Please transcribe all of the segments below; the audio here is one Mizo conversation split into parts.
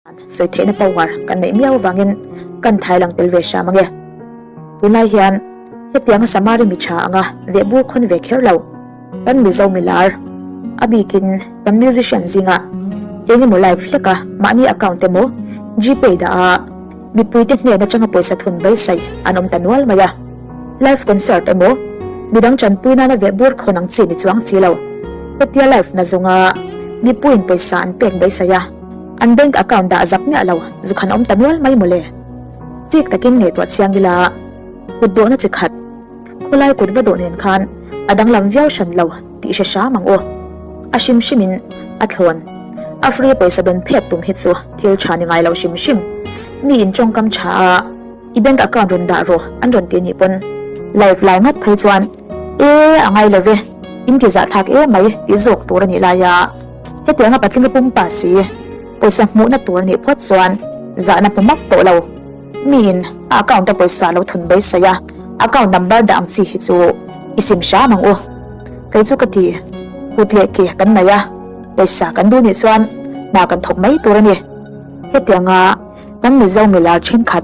Sawi theihna power kan neih miau avangin kan thai lang tel ve hram ange. Tunlai hian hetianga Samari mi tha anga vehbur khawn ve kher lo kan Mizo milar, a bikin kan musician zingah eng emaw live hleka mahni account emaw Gpay dah a mipuite hnen atanga pawisa thun beisai an awm ta nual mai a. Live concert emaw midang tanpui nana vehbur khawn ang chi ni chuang si lo. Hetia live na zawnga mipuiin pawisa an pek beisai a. An bank account dah zak miah lo zu khan awm ta nual mai mawle. Chik takin ngaihtuah chiang ila kut dawhna chi khat khawlai kut va dawh nen khan a danglam viau hran lo tih hre hram ang u. A hrim hrimin a thlawn. A free pawisa dawn phet tum hi chu thil tha ni ngai lo hrim hrim. Mi in tawngkam tha a i bank account rawn dah rawh an rawn ti nih pawn live lai ngat phei chuan e a ngai lo ve in ti zahthlak emai tih zawk tur a nih lai a. Hetianga patling a pumpa si, pawisa hmuhna tur a nih phawt chuan zahna hmu mak tawh lo. Miin a account a pawisa lo thun beisai a, account number dah ang chi hi chu i sim hram ang u. Kei chu ka ti, kut leh ke kan nei a, pawisa kan duh nih chuan hna kan thawk mai tur a ni. Hetianga kan Mizo milar thenkhat,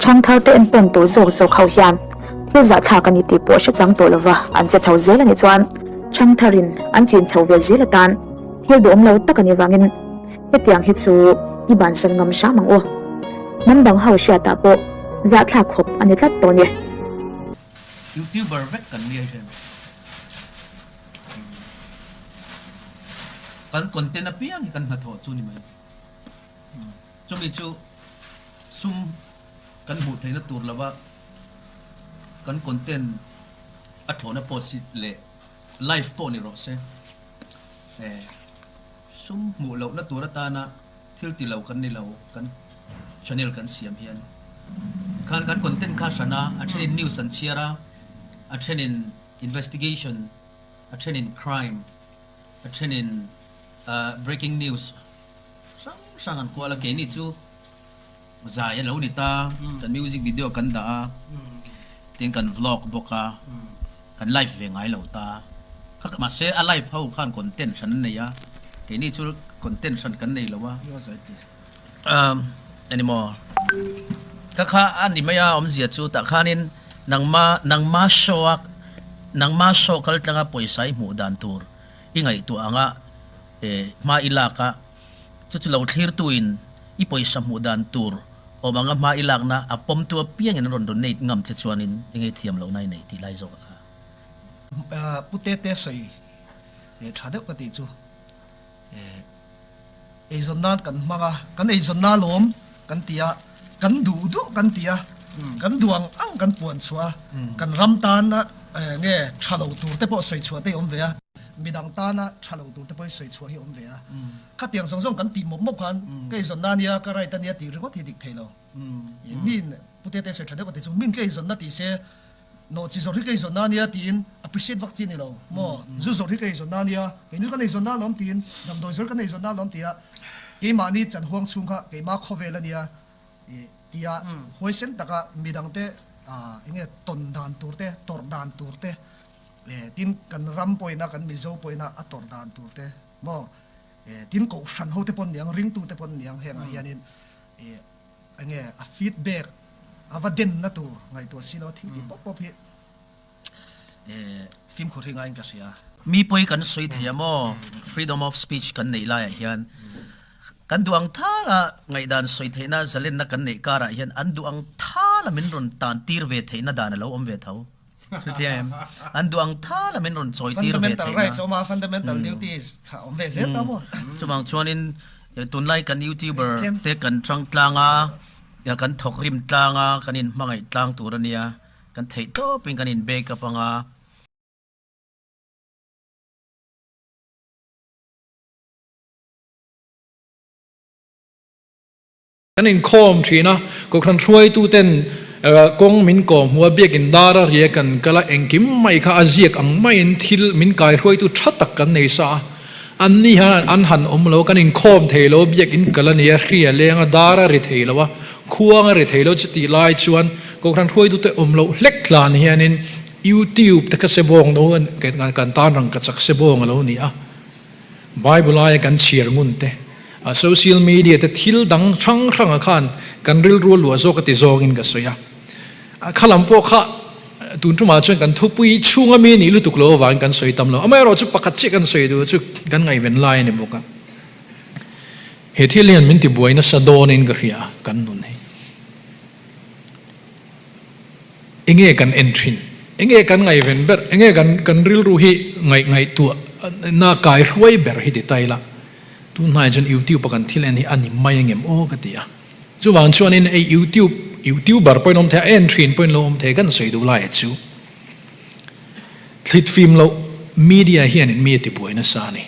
thangthar te enpawn tur zawk zawk ho hian thil zahthlak a ni tih pawh hre chang tawh lova an che chho zel a nih chuan thangtharin an chin chho ve zel atan thil duhawm lo tak a nih vangin hetiang hi chu i bansan ngam hram ang u. Hnam dang ho hriatah pawh zahthlak khawp a ni tlat tawh a ni. Youtuber vek kan nia hian kan content apiang hi kan hnathawh chu ni mai. Chumi chu sum kan hmuh theihna tur lova kan content a thlawhna post hi leh live pawh ni rawh se. Sum hmuh lohna tur atana thil ti lo kan ni lo kan channel kan siam hian khan kan content kha hran a, a thenin news an chhiar a, a thenin investigation, a thenin crime, a thenin breaking news hrang hrang an kual a, keini chu zai a lo ni ta, kan music video kan dah a, tin kan vlog bawk a, kan live ve ngai lo ta, kha mahse a live ho khan content hran an nei a, keini chu content hran kan nei lo a, umm animaw ka kha a ni mai a awmzia chu tah khanin nangma nangma show a nangma show kal tlanga pawisa i hmuh dan tur i ngaihtuah ang a. Hma i lak a, chu chu lo thlirtuin i pawisa hmuh dan tur awm anga hma i lakna a pawmtu apiangin an rawn donate ngam che chuanin enge thiam lohna i nei tih lai zawk a kha. Pu Tete sawi tha deuh ka tih chu eizawn nan kan hmang a, kan eizawn na lawm kan ti a, kan duh duh kan ti a, kan duh ang ang kan puan chhuah a, kan ram tana nge tha lo tur te pawh sawi chhuah te hi awm ve a. Midang tana tha lo tur te pawhin sawi chhuah hi awm ve a. Khatiang zawng zawng kan tih mawp mawp khan ka eizawnna ania, ka right ania tih ringawt hi dik thei lo. Min Pu Tete sawi tha deuh ka ti chu min ka eizawnna tih se nawhchi zawrh hi ka eizawnna ania tiin appreciate vak chi a ni lo maw. Zu zawrh hi ka eizawnna ania, keini chu kan eizawnna alawm tiin damdawi zawrh kan eizawnna alawm tia keimahni chanhuang chhung kha keimah khawvel ania tia huaisen taka midangte enge tawn dan tur te, tawrh dan tur te Tin kan ram pawhina kan Mizo pawhina a tawrh dan tur te maw tin kohhran ho te pawn niang ringtu te pawn niang hengah hianin enge a feedback a va denna tur ngaihtuah si lo a thil tih pawp pawp hi fimkhur hi ngaiin ka hria. Mi pawi kan sawi thei a maw freedom of speech kan neih laiah hian kan duh ang thala ngaihdan sawi theihna zalenna kan neih karah hian an duh ang thala min rawn tan tir ve theihna dan a lo awm ve tho. Hriathiam em? An duh ang thala min rawn chawi tir ve Fundamental theihna. rights awm a, fundamental duties kha awm ve zel ta maw? Chuvang chuanin tunlai kan YouTuber Tlem. te kan tang tlang a, kan thawk rim tlang a, kan inhmangaih tlang tur a nia, kan theih tawpin kan in back up ang a. Kan inkhawm thin a, Kohhran hruaituten kawng min kawm hmu a, biakin dar a ria kan kal a, engkim mai kha a ziak ang maiin thil min kaihruaitu tha tak kan nei sa a. An ni hian an han awm lo, kan inkhawm thei lo, biakin kal a ni a, hri a leng a, dar a ri thei lo a, khuang a ri thei lo chutih lai chuan Kohhran hruaitute awm loh hlek hlan hianin YouTube te kha sebawng no kan tan rangkachak sebawng a lo ni a. Bible aia kan chhiar ngun te, Social media te thil dang hrang hranga khan kan rilru a luah zawk a ti zawngin ka sawi a. Kha lam pawh kha tun tumah chuan kan thupui chhunga mi nih lutuk lo avangin kan sawi tam lo. Amaherawhchu pakhat chiah kan sawi duh chu kan ngaihven lai a ni bawk a. He thil hian min tibuai nasa dawnin ka hria kan nun hi. Enge kan en thin? Enge kan ngaihven ber? Enge kan kan rilru hi ngaih ngaihtuah na kai hruai ber hi ti ta ila. Tun hnaiah chuan YouTube a kan thil en hi a ni mai angem aw ka ti a. Chuvang chuanin hei YouTube YouTuber pawhin awm thei a, en thin pawhin lo awm thei kan sawi duh laiah chu thlit fim loh media hianin mi a tibuai nasa a ni.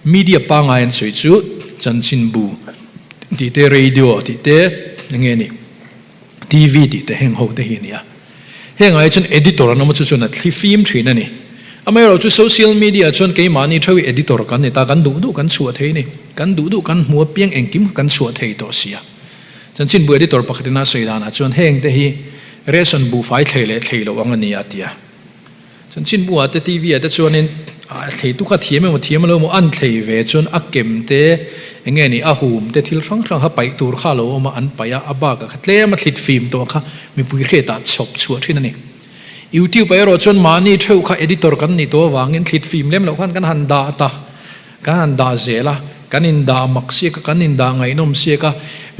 Media pangngai an sawi chu chanchinbu tih te, radio tih te, enge ni TV tih te heng ho te hi a ni a. Heng ah hi chuan editor an awm a chu chuan a thli fim thin a ni. Amaherawh chu social media ah chuan keimahni theuh hi editor kan ni ta, kan duh duh kan chhuah thei a ni. Kan duh duh kan hmu apiang engkim kha kan chhuah thei tawh si a. Chanchinbu editor pakhatin a sawi danah chuan heng te hi ration buhfai thlei leh thlei loh ang a ni a ti a. Chanchinbu ah te TV ah te chuanin a thleitu kha thiam emaw thiam lo emaw an thlei ve chuan a kem te eng nge ni a hum te thil hrang hrang kha paih tur kha a lo awm a an paih a a bakah kha tlem a thlit fim tawh kha mipui hriatah chhawp chhuah thin a ni. YouTube ah erawh chuan mahni theuh kha editor kan nih tawh avangin thlit fim lem loh khan kan han dah ta. Kan han dah zel a, kan indah mak siak a, kan indah ngaihnawm siak a,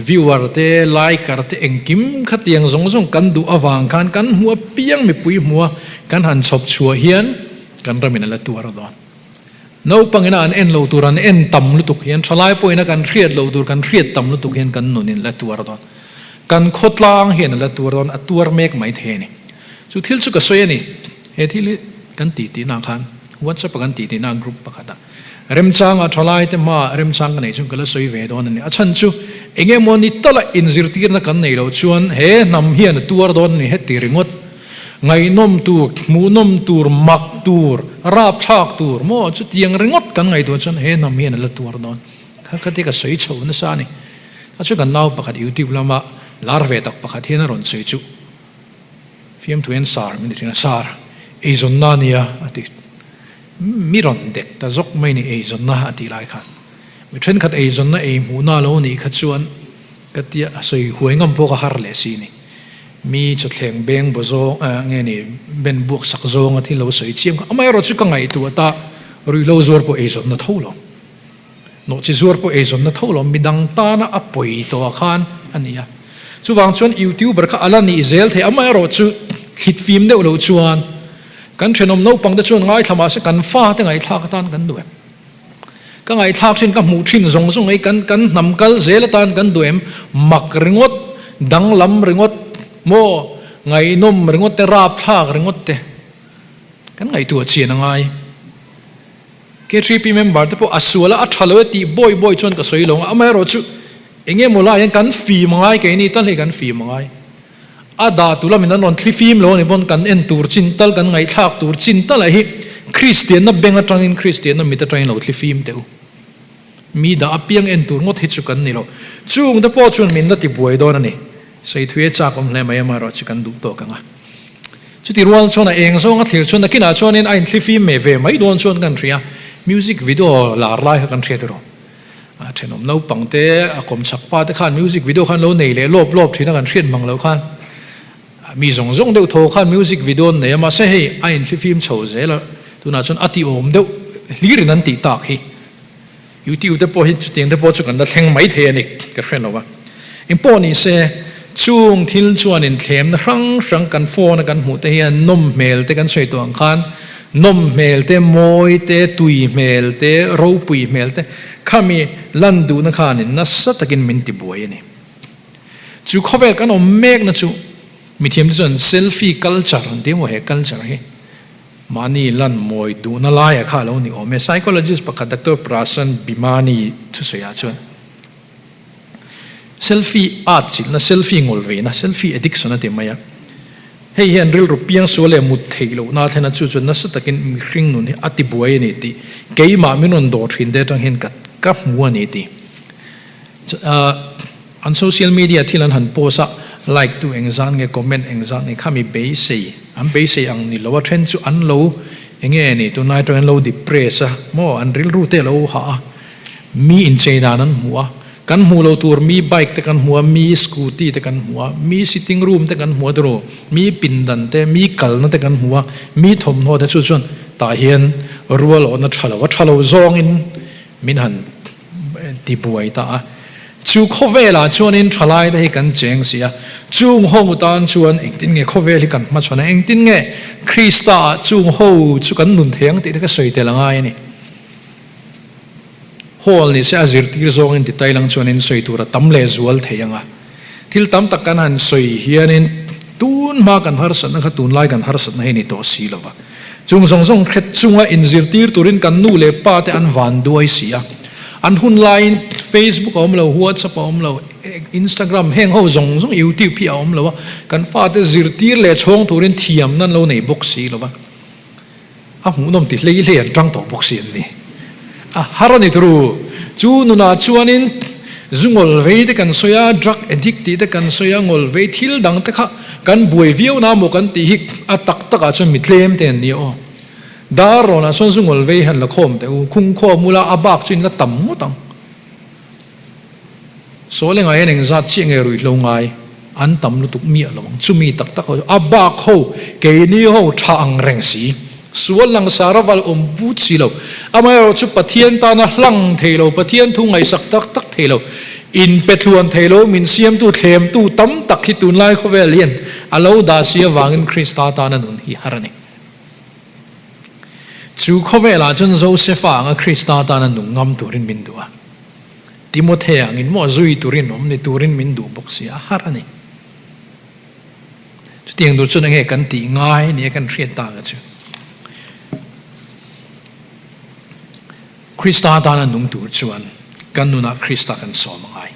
viewer te, liker te engkim khatiang zawng zawng kan duh avang khan kan hmuh apiang mipui hmuh a, kan han chhawp chhuah hian kan ramin a la tuar dawn. Naupangina an en lo tur an en tam lutuk hian, thalai pawhina kan hriat loh tur kan hriat tam lutuk hian kan nunin la tuar dawn. Kan khawtlang hian a la tuar dawn, a tuar mek mai thei a ni. Chu thil chu ka sawi a ni. He thil hi kan tih tihna khan WhatsApp a kan tih tihna group pakhat ah remchanga thalai te hma remchang ka neih chuan ka la sawi ve dawn a ni. A chhan chu eng emaw ni tala inzirtirna kan neih loh chuan he hnam hian a tuar dawn a ni heti ringawt. Ngaihnawm tur, hmuhnawm tur, mak tur, rapthlak tur maw chutiang ringawt kan ngaihtuah chuan he hnam hian a la tuar dawn. Kha kha te ka sawi chho nasa a ni. A chu kan nau pakhat YouTube lama lar ve tak pakhat hian a rawn sawi chu. Fiamthu hian sar min ti thin a, sar eizawnna a nia a ti. Mi rawn dek ta zawk mai ni eizawnna a tih lai khan. Mi thenkhat eizawnna ei hmuhna a lo nih kha chuan ka tia a sawi huai ngam pawh ka har leh si ni. Mi chawthleng beng baw zawng nge ni ben buak sak zawnga thil lo sawi chiam kha amaherawh chu ka ngaihtuah ta ruihhlo zuar pawh eizawnna tho lo. Nawhchi zuar pawh eizawnna tho lo, midang tana a pawi tawh ah khan a ni a. Chuvang chuan YouTuber kha a la nih zel thei, amaherawh chu thlit fim deuh loh chuan kan thenawm naupang te chuan ngaithla mahse kan fate ngaihthlak atan kan duh em? Ka ngaihthlak thin, ka hmuh thin zawng zawng ei kan kan hnam kal zel atan kan duh em? Mak ringawt, danglam ringawt maw, ngaihnawm ringawt te, rapthlak ringawt te kan ngaihtuah chian a ngai. K3P member te pawh a sual a, a tha lo e tih bawi bawi chuan ka sawi lo ang a, amaherawhchu eng emaw lai hian kan fim angai keini tal hi kan fim angai. A dah tu lamin an rawn thli fim lo a ni pawn kan en tur chin tal, kan ngaihthlak tur chin tal ah hi Kristianna beng atangin Kristianna mit atangin lo thli fim teh u. Mi dah apiang en tur ngawt hi chu kan ni lo. Chung te pawh chuan min la ti buai dawn a ni. Saithui a chak awm hle mai amaherawhchu kan duh tawk ang a. Chuti rual chuan a eng zawnga thlir chuan nakinah chuanin a inthlifim meh ve mai dawn chuan kan hria. Music video lar lai kha kan hriat erawh. A thenawm naupang te, a kawmchhak pa te khan music video khan lo nei leh lawp lawp thin a kan hriat mang loh khan mi zawng zawng deuh thaw khan music video an nei a mahse hei a inthlifim chho zel a tunah chuan a tiawm deuh hlirin an tih tak hi. YouTube te pawh hi chutiang te pawh chu kan la thleng mai thei a ni ka hre lo a. Engpawh ni se, chung thil chuan inthlemna hrang hrang kan phone a kan hmuh te hian nawm hmel te kan sawi tawh ang khan nawm hmel te, mawi te, tui hmel te, ropui hmel te khami lan duhna khanin nasa takin min ti buai a ni. Chu khawvel kan awm mekna chu mithiamte chuan selfie culture an ti emaw he culture hi. Mahni lan mawi duhna laia kha a lo ni awm e. Psychologist pakhat Doctor Prashant Bhimani thusawiah chuan selfie at chilhna, selfie ngawlveina, selfie addiction a ti mai a. Hei hian rilru piangsual leh mut theih lohna a thlen a, chu chuan nasa takin mihring nun hi a ti buai a ni tih keimah min rawn dawh thin te atang hian ka ka hmu a ni tih. An social media thil an han post a, like tu engzat nge, comment engzat nge khami beisei, an beisei ang ni lo a then chu an lo enge ni tunlai atangin an lo depress a maw, an rilru te a lo hah a. Mi inchei dan an hmu a, kan hmuh loh tur mi bike te kan hmu a, mi scooty te kan hmu a, mi sitting room te kan hmu a tiraw, mi pindan te, mi kalna te kan hmu a, mi thawmhnaw te chu chuan tah hian rual awhna tha lo a tha lo zawngin min han ti buai ta a. Chu khawvelah chuanin thalai te hi kan cheng si a, chung ho tan chuan engtin nge khawvel hi kan hmachhawn a, engtin nge Krista ah chung ho chu kan nun thei ang tih te ka sawi tel a ngai a ni. Hall ni se a zirtir zawngin ti tailang chuanin sawi tur a tam leh zual thei ang a. Thil tam tak kan han sawi hianin tun hma kan harsatna kha tunlai kan harsatna hi ni tawh si lo va. Chung zawng zawng hret chunga inzirtir turin kan nu leh pa te an van duai si a. An hun laiin Facebook a awm lo, WhatsApp a awm lo, Instagram heng ho zawng zawng YouTube hi a awm lo a. Kan fate zirtir leh chhawng turin thiamna an lo nei bawk si lo va. A hmuhnawm ti hlei hlei an tang tawh bawk si an ni. A har a ni turu. Chu nunah chuanin zu ngawl vei te kan sawi a, drug addict tih te kan sawi a, ngawl vei thil dang te kha kan buai viau na maw kan tih hi a tak takah chuan mi tlem te an ni aw. Dar rawnah chuan zu ngawl vei han la khawm teh u, khung khawm ula a bak chu in la tam ngawt ang. Sawl engah hian engzat chiah nge ruihhlo ngai an tam lutuk miah lo ang. Chumi tak tak ho chu a bak ho keini ho tha ang reng si. Sual langsar a val awm vut si lo. Amaherawh chu Pathian tana hlang thei lo, Pathian thu ngaihsak tak tak thei lo, inpe tluan thei lo, min siamtu thlemtu tam tak hi tunlai khawvel hian a lo dah si avangin Krista tana nun hi har a ni. Chu khawvelah chuan Josefa anga Krista tana nung ngam turin min duh a. Timothea angin maw zui turin awm ni turin min duh bawk si a har a ni. Chutiang tur chuan enge kan tih ngai nia kan hriat tak a chu. Krista tana nung tur chuan kan nunah Krista kan sawm a ngai.